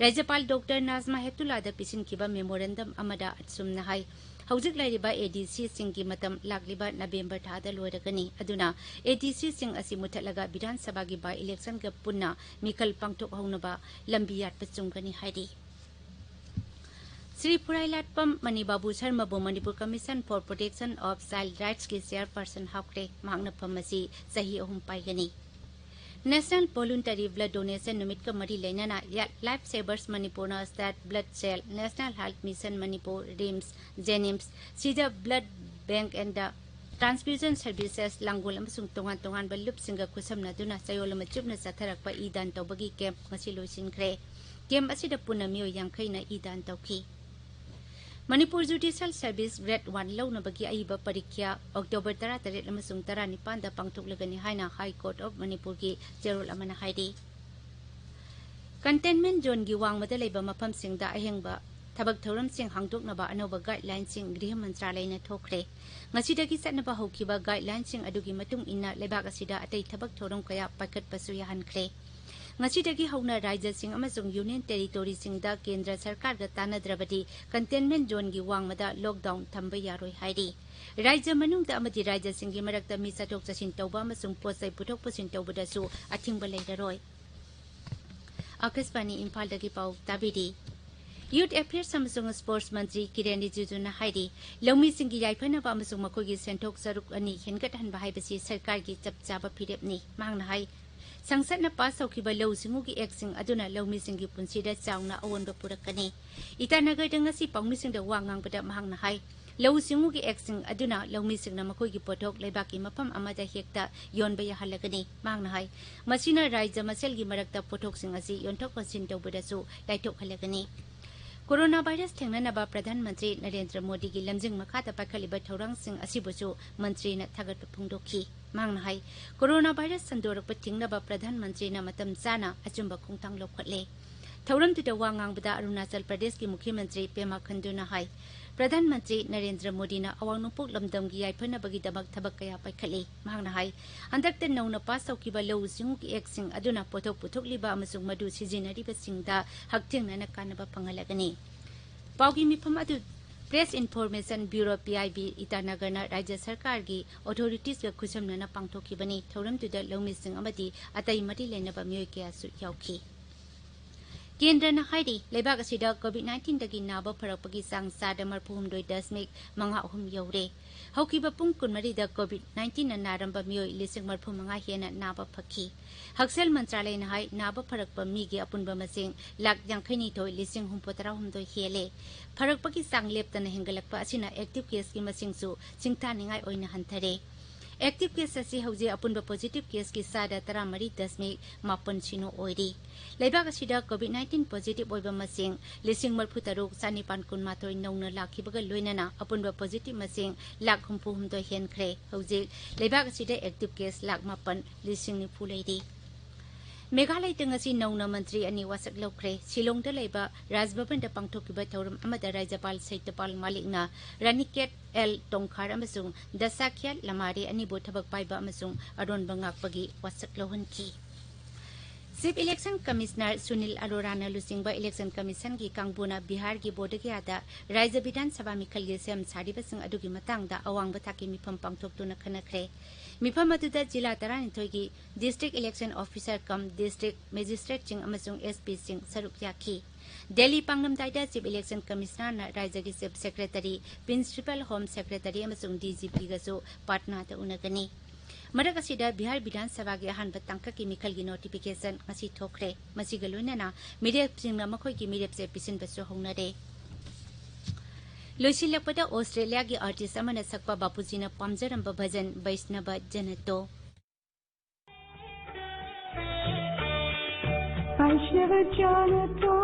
ꯔꯥꯖ꯭ꯌꯄꯥꯜ ꯗꯣꯛꯇꯔ ꯅꯥꯖꯃꯥ ꯍꯦꯞꯇꯨꯂꯥꯗ ꯄꯤꯁꯤꯟꯈꯤꯕ memorandum ꯑꯃꯗ ꯑꯆꯨꯝꯅ ꯍꯥꯏ, ꯍꯧꯖꯤꯛ ꯂꯩꯔꯤꯕ ꯑꯦ ꯗꯤ ꯁꯤꯁꯤꯡꯒꯤ ꯃꯇꯝ ꯂꯥꯛꯂꯤꯕ ꯅꯕꯦꯝꯕꯔ ꯊꯥꯗ ꯂꯣꯏꯔꯒꯅꯤ꯫ ꯑꯗꯨꯅ ꯑꯦ ꯗꯤ ꯁꯤꯁꯤꯡ ꯑꯁꯤ ꯃꯨꯊꯠꯂꯒ ꯕꯤꯙꯥꯟ ꯁꯚꯥꯒꯤ by election ꯒ ꯄꯨꯟꯅ ꯃꯤꯈꯜ ꯄꯥꯡꯊꯣꯛꯍꯧꯅꯕ ꯂꯝꯕꯤ ꯌꯥꯠꯄ ꯆꯨꯝꯒꯅꯤ ꯍꯥꯏꯔꯤ꯫ Shri ꯐꯨꯔꯥꯏꯂꯥꯠꯄꯝ ꯃꯅꯤꯕꯥꯕꯨ ꯁꯔꯃꯕꯨ Manipur Commission for Protection of Child Rights ꯀꯤ chairperson ꯍꯥꯞꯈ꯭ꯔꯦ꯫ ꯃꯍꯥꯛꯅ ꯐꯝ ꯑꯁꯤ ꯆꯍꯤ ꯑꯍꯨꯝ ꯄꯥꯏꯒꯅꯤ꯫ National Voluntary Blood Donation ꯅꯨꯃꯤꯠꯀ ꯃꯔꯤ ꯂꯩꯅꯅ Life Savers ꯃꯅꯤꯄꯨꯔꯅ State Blood Cell, National Health Mission Manipur, RIMS, ꯖꯦꯅꯤꯝꯁ, ꯁꯤꯗ blood bank and transfusion services, ꯂꯥꯡꯒꯣꯜ ꯑꯃꯁꯨꯡ ꯇꯣꯉꯥꯟ ꯇꯣꯉꯥꯟꯕ ꯂꯨꯞꯁꯤꯡꯒ ꯈꯨꯠꯁꯝꯅꯗꯨꯅ ꯆꯌꯣꯜ ꯑꯃ ꯆꯨꯞꯅ ꯆꯠꯊꯔꯛꯄ ꯏ ꯗꯥꯟ ꯇꯧꯕꯒꯤ ꯀꯦꯝꯞ ꯉꯁꯤ ꯂꯣꯏꯁꯤꯟꯈ꯭ꯔꯦ꯫ ꯀꯦꯝꯞ ꯑꯁꯤꯗ ꯄꯨꯟꯅ ꯃꯤꯑꯣꯏ ꯌꯥꯡꯈꯩꯅ ꯏ ꯗꯥꯟ ꯇꯧꯈꯤ꯫ Manipur Judicial Service Grade one ꯂꯧꯅꯕꯒꯤ ꯑꯏꯕ ꯄꯔꯤꯈ꯭ꯌꯥ October ꯇꯔꯥꯇꯔꯦꯠ ꯑꯃꯁꯨꯡ ꯇꯔꯥꯅꯤꯄꯥꯟꯗ ꯄꯥꯡꯊꯣꯛꯂꯒꯅꯤ ꯍꯥꯏꯅ High Court of ꯃꯅꯤꯄꯨꯔꯒꯤ ꯆꯦꯔꯣꯜ ꯑꯃꯅ ꯍꯥꯏꯔꯤ꯫ Containment zoneꯒꯤ ꯋꯥꯡꯃꯗ ꯂꯩꯕ ꯃꯐꯝꯁꯤꯡꯗ ꯑꯍꯦꯡꯕ ꯊꯕꯛ ꯊꯧꯔꯝꯁꯤꯡ ꯍꯥꯡꯗꯣꯛꯅꯕ ꯑꯅꯧꯕ guidelineꯁꯤꯡ ꯒ꯭ꯔꯤꯍ ꯃꯟꯇ꯭ꯔꯥꯂꯌꯅ ꯊꯣꯛꯈ꯭ꯔꯦ꯫ ꯉꯁꯤꯗꯒꯤ ꯆꯠꯅꯕ ꯍꯧꯈꯤꯕ guidelineꯁꯤꯡ ꯑꯗꯨꯒꯤ ꯃꯇꯨꯡ ꯏꯟꯅ ꯂꯩꯕꯥꯛ ꯑꯁꯤꯗ ꯑꯇꯩ ꯊꯕꯛ ꯊꯧꯔꯝ ꯀꯌꯥ ꯄꯥꯏꯈꯠꯄꯁꯨ ꯌꯥꯍꯟꯈ꯭ꯔꯦ꯫ ꯉꯁꯤꯗꯒꯤ ꯍꯧꯅ ꯔꯥꯖ꯭ꯌꯁꯤꯡ ꯑꯃꯁꯨꯡ Union Territoryꯁꯤꯡꯗ ꯀꯦꯟꯗ꯭ꯔ ꯁꯔꯀꯥꯔꯒ ꯇꯥꯟꯅꯗ꯭ꯔꯕꯗꯤ Containment zoneꯒꯤ ꯋꯥꯡꯃꯗ lockdown ꯊꯝꯕ ꯌꯥꯔꯣꯏ ꯍꯥꯏꯔꯤ꯫ ꯔꯥꯖ꯭ꯌ ꯃꯅꯨꯡꯗ ꯑꯃꯗꯤ ꯔꯥꯖ꯭ꯌꯁꯤꯡꯒꯤ ꯃꯔꯛꯇ ꯃꯤ ꯆꯠꯊꯣꯛ ꯆꯠꯁꯤꯟ ꯇꯧꯕ ꯑꯃꯁꯨꯡ ꯄꯣꯠ ꯆꯩ ꯄꯨꯊꯣꯛ ꯄꯨꯁꯤꯟ ꯇꯧꯕꯗꯁꯨ ꯑꯊꯤꯡꯕ ꯂꯩꯔꯔꯣꯏ꯫ ꯑꯥꯀꯥꯁꯕꯥꯅꯤ ꯏꯝꯐꯥꯜꯗꯒꯤ ꯄꯥꯎ ꯇꯥꯕꯤꯔꯤ꯫ Youth Affairs ꯑꯃꯁꯨꯡ Sports ꯃꯟꯇ꯭ꯔꯤ ꯀꯤꯔꯦꯟ ꯔꯤꯖꯤꯖꯨꯅ ꯍꯥꯏꯔꯤ, ꯂꯧꯃꯤꯁꯤꯡꯒꯤ ꯌꯥꯏꯐꯅꯕ ꯑꯃꯁꯨꯡ ꯃꯈꯣꯏꯒꯤ ꯁꯦꯟꯊꯣꯛ ꯁꯔꯨꯛ ꯑꯅꯤ ꯍꯦꯟꯒꯠꯍꯟꯕ ꯍꯥꯏꯕꯁꯤ ꯁꯔꯀꯥꯔꯒꯤ ꯆꯞ ꯆꯥꯕ ꯐꯤꯔꯦꯞꯅꯤ꯫ ꯃꯍꯥꯛꯅ ꯍꯥꯏ, ꯁꯪꯁꯠꯅ ꯄꯥꯁ ꯇꯧꯈꯤꯕ ꯂꯧꯎ ꯁꯤꯡꯎꯒꯤ ꯑꯦꯛꯁꯤꯡ ꯑꯗꯨꯅ ꯂꯧꯃꯤꯁꯤꯡꯒꯤ ꯄꯨꯟꯁꯤꯗ ꯆꯥꯎꯅ ꯑꯑꯣꯟꯕ ꯄꯨꯔꯛꯀꯅꯤ꯫ ꯏꯇꯥꯅꯒꯔꯗ ꯉꯁꯤ ꯄꯥꯎꯃꯤꯁꯤꯡꯗ ꯋꯥ ꯉꯥꯡꯕꯗ ꯃꯍꯥꯛꯅ ꯍꯥꯏ, ꯂꯧꯎ ꯁꯤꯡꯎꯒꯤ ꯑꯦꯛꯁꯤꯡ ꯑꯗꯨꯅ ꯂꯧꯃꯤꯁꯤꯡꯅ ꯃꯈꯣꯏꯒꯤ ꯄꯣꯠꯊꯣꯛ ꯂꯩꯕꯥꯛꯀꯤ ꯃꯐꯝ ꯑꯃꯗ ꯍꯦꯛꯇ ꯌꯣꯟꯕ ꯌꯥꯍꯜꯂꯒꯅꯤ꯫ ꯃꯍꯥꯛꯅ ꯍꯥꯏ, ꯃꯁꯤꯅ ꯔꯥꯖ꯭ꯌ ꯃꯁꯦꯜꯒꯤ ꯃꯔꯛꯇ ꯄꯣꯠꯊꯣꯛꯁꯤꯡ ꯑꯁꯤ ꯌꯣꯟꯊꯣꯛ ꯌꯣꯟꯁꯤꯟ ꯇꯧꯕꯗꯁꯨ ꯂꯥꯏꯊꯣꯛꯍꯜꯂꯒꯅꯤ꯫ Corona virus ꯊꯦꯡꯅꯅꯕ ꯄ꯭ꯔꯙꯥꯟ ꯃꯟꯇ꯭ꯔꯤ ꯅꯔꯦꯟꯗ꯭ꯔ ꯃꯣꯗꯤꯒꯤ ꯂꯝꯖꯤꯡ ꯃꯈꯥꯗ ꯄꯥꯏꯈꯠꯂꯤꯕ ꯊꯧꯔꯥꯡꯁꯤꯡ ꯑꯁꯤꯕꯨꯁꯨ ꯃꯟꯇ꯭ꯔꯤꯅ ꯊꯥꯒꯠꯄ ꯐꯣꯡꯗꯣꯛꯈꯤ꯫ ꯃꯍꯥꯛꯅ ꯍꯥꯏ, Corona virus ꯁꯟꯗꯣꯔꯛꯄ ꯊꯤꯡꯅꯕ ꯄ꯭ꯔꯙꯥꯟ ꯃꯟꯇ꯭ꯔꯤꯅ ꯃꯇꯝ ꯆꯥꯅ ꯑꯆꯨꯝꯕ ꯈꯣꯡꯊꯥꯡ ꯂꯧꯈꯠꯂꯦ꯫ ꯊꯧꯔꯝꯗꯨꯗ ꯋꯥ ꯉꯥꯡꯕꯗ ꯑꯔꯨꯅꯥꯆꯜ ꯄ꯭ꯔꯗꯦꯁꯀꯤ ꯃꯨꯈ꯭ꯌ ꯃꯟꯇ꯭ꯔꯤ ꯄꯦꯃꯥ ꯈꯟꯗꯨꯅ ꯍꯥꯏ, ꯄ꯭ꯔꯙꯥꯟ ꯃꯟꯇ꯭ꯔꯤ ꯅꯔꯦꯟꯗ꯭ꯔ ꯃꯣꯗꯤꯅ ꯑꯋꯥꯡ ꯅꯣꯡꯄꯣꯛ ꯂꯝꯗꯝꯒꯤ ꯌꯥꯏꯐꯅꯕꯒꯤꯗꯃꯛ ꯊꯕꯛ ꯀꯌꯥ ꯄꯥꯏꯈꯠꯂꯤ꯫ ꯃꯍꯥꯛꯅ ꯍꯥꯏ, ꯍꯟꯗꯛꯇ ꯅꯧꯅ ꯄꯥꯁ ꯇꯧꯈꯤꯕ ꯂꯧꯎ ꯁꯤꯡꯎꯒꯤ ꯑꯦꯛꯁꯤꯡ ꯑꯗꯨꯅ ꯄꯣꯠꯊꯣꯛ ꯄꯨꯊꯣꯛꯂꯤꯕ ꯑꯃꯁꯨꯡ ꯃꯗꯨ ꯁꯤꯖꯤꯟꯅꯔꯤꯕꯁꯤꯡꯗ ꯍꯛꯊꯦꯡꯅꯅ ꯀꯥꯟꯅꯕ ꯐꯪꯍꯜꯂꯒꯅꯤ꯫ ꯄꯥꯎꯒꯤ ꯃꯤꯐꯝ ꯑꯗꯨ Press Information Bureau, P I B, ꯏꯇꯥꯅꯒꯔꯅ ꯔꯥꯖ꯭ꯌ ꯁꯔꯀꯥꯔꯒꯤ ꯑꯣꯊꯣꯔꯤꯇꯤꯁꯀ ꯈꯨꯠꯁꯝꯅꯅ ꯄꯥꯡꯊꯣꯛꯈꯤꯕꯅꯤ꯫ ꯊꯧꯔꯝꯗꯨꯗ ꯂꯧꯃꯤꯁꯤꯡ ꯑꯃꯗꯤ ꯑꯇꯩ ꯃꯔꯤ ꯂꯩꯅꯕ ꯃꯤꯑꯣꯏ ꯀꯌꯥꯁꯨ ꯌꯥꯎꯈꯤ꯫ ꯀꯦꯟꯗ꯭ꯔꯅ ꯍꯥꯏꯔꯤ, ꯂꯩꯕꯥꯛ ꯑꯁꯤꯗ COVID nineteen ꯗꯒꯤ ꯅꯥꯕ ꯐꯔꯛꯄꯒꯤ ꯆꯥꯡ ꯆꯥꯗ ꯃꯔꯤꯐꯨ ꯍꯨꯝꯗꯣꯏ ꯗꯁꯃꯤꯛ ꯃꯉꯥ ꯑꯍꯨꯝ ꯌꯧꯔꯦ꯫ ꯍꯧꯈꯤꯕ ꯄꯨꯡ ꯀꯨꯟꯃꯔꯤꯗ COVID nineteen ꯅ ꯅꯥꯔꯝꯕ ꯃꯤꯑꯣꯏ ꯂꯤꯁꯤꯡ ꯃꯔꯤꯐꯨ ꯃꯉꯥ ꯍꯦꯟꯅ ꯅꯥꯕ ꯐꯈꯤ꯫ ꯍꯛꯁꯦꯜ ꯃꯟꯇ꯭ꯔꯥꯂꯌꯅ ꯍꯥꯏ, ꯅꯥꯕ ꯐꯔꯛꯄ ꯃꯤꯒꯤ ꯑꯄꯨꯟꯕ ꯃꯁꯤꯡ ꯂꯥꯈ ꯌꯥꯡꯈꯩ ꯅꯤꯊꯣꯏ ꯂꯤꯁꯤꯡ ꯍꯨꯝꯐꯨ ꯇꯔꯥ ꯍꯨꯝꯗꯣꯏ ꯍꯦꯜꯂꯦ꯫ ꯐꯔꯛꯄꯒꯤ ꯆꯥꯡ ꯂꯦꯞꯇꯅ ꯍꯦꯟꯒꯠꯂꯛꯄ ꯑꯁꯤꯅ active case ꯀꯤ ꯃꯁꯤꯡꯁꯨ ꯆꯤꯡꯊꯥꯅꯤꯡꯉꯥꯏ ꯑꯣꯏꯅ ꯍꯟꯊꯔꯦ꯫ Active case ꯑꯁꯤ ꯍꯧꯖꯤꯛ ꯑꯄꯨꯟꯕ positive case ꯀꯤ ꯆꯥꯗ ꯇꯔꯥꯃꯔꯤ ꯗꯁꯃꯤꯛ ꯃꯥꯄꯟ ꯁꯤꯅꯣ ꯑꯣꯏꯔꯤ꯫ ꯂꯩꯕꯥꯛ ꯑꯁꯤꯗ COVID nineteen positive ꯑꯣꯏꯕ ꯃꯁꯤꯡ ꯂꯤꯁꯤꯡ ꯃꯔꯤꯐꯨ ꯇꯔꯨꯛ ꯆꯥꯅꯤꯄꯥꯟ ꯀꯨꯟꯃꯥꯊꯣꯏ ꯅꯧꯅ ꯂꯥꯛꯈꯤꯕꯒ ꯂꯣꯏꯅꯅ ꯑꯄꯨꯟꯕ positive ꯃꯁꯤꯡ ꯂꯥꯈ ꯍꯨꯝꯐꯨ ꯍꯨꯝꯗꯣꯏ ꯍꯦꯟꯈ꯭ꯔꯦ꯫ ꯍꯧꯖꯤꯛ ꯂꯩꯕꯥꯛ ꯑꯁꯤꯗ active case ꯂꯥꯈ ꯃꯥꯄꯟ ꯂꯤꯁꯤꯡ ꯅꯤꯐꯨ ꯂꯩꯔꯤ꯫ ꯃꯦꯘꯥꯂꯌꯗ ꯉꯁꯤ ꯅꯧꯅ ꯃꯟꯇ꯭ꯔꯤ ꯑꯅꯤ ꯋꯥꯁꯛ ꯂꯧꯈ꯭ꯔꯦ꯫ ꯁꯤꯂꯣꯡꯗ ꯂꯩꯕ ꯔꯥꯖ ꯚꯕꯟꯗ ꯄꯥꯡꯊꯣꯛꯈꯤꯕ ꯊꯧꯔꯝ ꯑꯃꯗ ꯔꯥꯖ꯭ꯌꯄꯥꯜ ꯁꯇ꯭ꯌꯄꯥꯜ ꯃꯥꯂꯤꯛꯅ ꯔꯥꯅꯤꯀꯦꯠ ꯑꯦꯜ ꯇꯣꯡꯈꯥꯔ ꯑꯃꯁꯨꯡ ꯗꯁꯥꯈ꯭ꯌꯥꯠ ꯂꯃꯥꯔꯤ ꯑꯅꯤꯕꯨ ꯊꯕꯛ ꯄꯥꯏꯕ ꯑꯃꯁꯨꯡ ꯑꯔꯣꯟꯕ ꯉꯥꯛꯄꯒꯤ ꯋꯥꯁꯛ ꯂꯧꯍꯟꯈꯤ꯫ Chief Election Commissioner ꯁꯨꯅꯤꯜ ꯑꯔꯣꯔꯥꯅ ꯂꯨꯆꯤꯡꯕ Election Commission ꯒꯤ ꯀꯥꯡꯕꯨꯅ ꯕꯤꯍꯥꯔꯒꯤ ꯕꯣꯙꯒꯌꯥꯗ ꯔꯥꯖ꯭ꯌ ꯕꯤꯙꯥꯟ ꯁꯚꯥ ꯃꯤꯈꯜꯒꯤ ꯁꯦꯝ ꯁꯥꯔꯤꯕꯁꯤꯡ ꯑꯗꯨꯒꯤ ꯃꯇꯥꯡꯗ ꯑꯋꯥꯡꯕ ꯊꯥꯛꯀꯤ ꯃꯤꯐꯝ ꯄꯥꯡꯊꯣꯛꯇꯨꯅ ꯈꯟꯅꯈ꯭ꯔꯦ꯫ ꯃꯤꯐꯝ ꯑꯗꯨꯗ ꯖꯤꯂꯥ ꯇꯔꯥꯅꯤꯊꯣꯏꯒꯤ District Election Officer cum District Magistrate ꯁꯤꯡ ꯑꯃꯁꯨꯡ S P ꯁꯤꯡ ꯁꯔꯨꯛ ꯌꯥꯈꯤ꯫ ꯗꯦꯜꯂꯤ ꯄꯥꯡꯂꯝꯗꯥꯏꯗ Chief Election Commissioner ꯅ ꯔꯥꯖ꯭ꯌꯒꯤ Chief Secretary, Principal Home Secretary ꯑꯃꯁꯨꯡ D G P ꯒꯁꯨ ꯄꯥꯠꯅꯥꯗ ꯎꯅꯒꯅꯤ꯫ ꯃꯔꯛ ꯑꯁꯤꯗ ꯕꯤꯍꯥꯔ ꯕꯤꯙꯥꯟ ꯁꯚꯥꯒꯤ ꯑꯍꯥꯟꯕ ꯇꯥꯡꯀꯛꯀꯤ ꯃꯤꯈꯜꯒꯤ notification ꯉꯁꯤ ꯊꯣꯛꯈ꯭ꯔꯦ꯫ ꯃꯁꯤꯒ ꯂꯣꯏꯅꯅ ꯃꯤꯔꯦꯞꯁꯤꯡꯅ ꯃꯈꯣꯏꯒꯤ ꯃꯤꯔꯦꯞꯆꯦ ꯄꯤꯁꯤꯟꯕꯁꯨ ꯍꯧꯅꯔꯦ꯫ ꯂꯣꯏꯁꯤꯜꯂꯛꯄꯗ ꯑꯣꯁꯇ꯭ꯔꯦꯂꯤꯌꯥꯒꯤ artist ꯑꯃꯅ ꯁꯛꯄ ꯕꯥꯄꯨꯖꯤꯅ ꯄꯥꯝꯖꯔꯝꯕ ꯚꯖꯟ ꯕꯩꯁꯅꯕ ꯖꯅꯇꯣ꯫ वैष्णव जन तो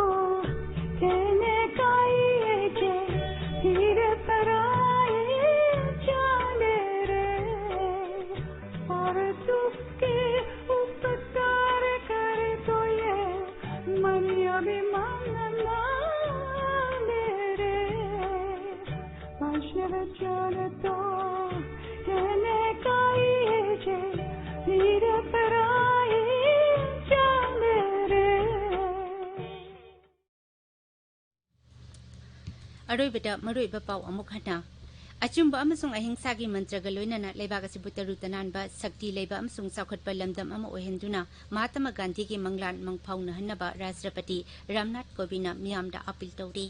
कहने का ये जे पीर पराए जाने रे, और दुख के उपकार करे तो ये मन अभिमान माने रे। वैष्णव जन तो कहने का ये जे पीर पराए जाने रे। ꯑꯔꯣꯏꯕꯗ ꯃꯔꯨꯑꯣꯏꯕ ꯄꯥꯎ ꯑꯃꯨꯛ ꯍꯟꯅ꯫ ꯑꯆꯨꯝꯕ ꯑꯃꯁꯨꯡ ꯑꯍꯤꯡꯁꯥꯒꯤ ꯃꯟꯇ꯭ꯔꯒ ꯂꯣꯏꯅꯅ ꯂꯩꯕꯥꯛ ꯑꯁꯤꯕꯨ ꯇꯔꯨ ꯇꯅꯥꯟꯕ, ꯁꯛꯇꯤ ꯂꯩꯕ ꯑꯃꯁꯨꯡ ꯆꯥꯎꯈꯠꯄ ꯂꯝꯗꯝ ꯑꯃ ꯑꯣꯏꯍꯟꯗꯨꯅ ꯃꯍꯥꯇꯃꯥ ꯒꯥꯟꯙꯤꯒꯤ ꯃꯪꯂꯥꯟ ꯃꯪꯐꯥꯎꯅꯍꯟꯅꯕ ꯔꯥꯁꯇ꯭ꯔꯄꯇꯤ ꯔꯥꯝꯅꯥꯊ ꯀꯣꯕꯤꯟꯗꯅ ꯃꯤꯌꯥꯝꯗ ꯑꯥꯄꯤꯜ ꯇꯧꯔꯤ꯫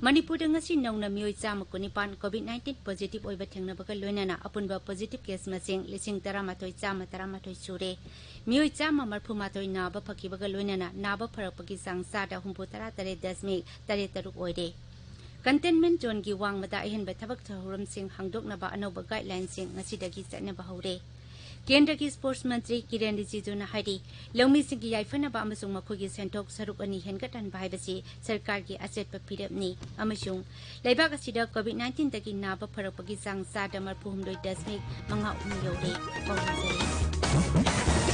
ꯃꯅꯤꯄꯨꯔꯗ ꯉꯁꯤ ꯅꯧꯅ ꯃꯤꯑꯣꯏ ꯆꯥꯝꯃ ꯀꯨꯟꯅꯤꯄꯥꯟ COVID nineteen positive ꯑꯣꯏꯕ ꯊꯦꯡꯅꯕꯒ ꯂꯣꯏꯅꯅ ꯑꯄꯨꯟꯕ positive case ꯃꯁꯤꯡ ꯂꯤꯁꯤꯡ ꯇꯔꯥꯃꯥꯊꯣꯏ ꯆꯥꯝꯃ ꯇꯔꯥꯃꯥꯊꯣꯏ ꯁꯨꯔꯦ꯫ ꯃꯤꯑꯣꯏ ꯆꯥꯝꯃ ꯃꯔꯐꯨ ꯃꯥꯊꯣꯏ ꯅꯥꯕ ꯐꯈꯤꯕꯒ ꯂꯣꯏꯅꯅ ꯅꯥꯕ ꯐꯔꯛꯄꯒꯤ ꯆꯥꯡ ꯆꯥꯗ ꯍꯨꯝꯐꯨ ꯇꯔꯥ ꯇꯔꯦꯠ ꯗꯁꯃꯤꯛ ꯇꯔꯦꯠ ꯇꯔꯨꯛ ꯑꯣꯏꯔꯦ꯫ Containment zoneꯒꯤ ꯋꯥꯡꯃꯗ ꯑꯍꯦꯟꯕ ꯊꯕꯛ ꯊꯧꯔꯝꯁꯤꯡ ꯍꯥꯡꯗꯣꯛꯅꯕ ꯑꯅꯧꯕ guidelineꯁꯤꯡ ꯉꯁꯤꯗꯒꯤ ꯆꯠꯅꯕ ꯍꯧꯔꯦ꯫ ꯀꯦꯟꯗ꯭ꯔꯒꯤ sports ꯃꯟꯇ꯭ꯔꯤ ꯀꯤꯔꯦꯟ ꯔꯤꯖꯤꯖꯨꯅ ꯍꯥꯏꯔꯤ, ꯂꯧꯃꯤꯁꯤꯡꯒꯤ ꯌꯥꯏꯐꯅꯕ ꯑꯃꯁꯨꯡ ꯃꯈꯣꯏꯒꯤ ꯁꯦꯟꯊꯣꯛ ꯁꯔꯨꯛ ꯑꯅꯤ ꯍꯦꯟꯒꯠꯍꯟꯕ ꯍꯥꯏꯕꯁꯤ ꯁꯔꯀꯥꯔꯒꯤ ꯑꯆꯦꯠꯄ ꯐꯤꯔꯦꯞꯅꯤ ꯑꯃꯁꯨꯡ ꯂꯩꯕꯥꯛ ꯑꯁꯤꯗ COVID nineteen ꯗꯒꯤ ꯅꯥꯕ ꯐꯔꯛꯄꯒꯤ ꯆꯥꯡ ꯆꯥꯗ ꯃꯔꯐꯨ ꯍꯨꯝꯗꯣꯏ ꯗꯁꯃꯤꯛ ꯃꯉꯥ ꯑꯍꯨꯝ ꯌꯧꯔꯦ꯫ ꯄꯥꯎꯗꯝꯖꯔꯤ꯫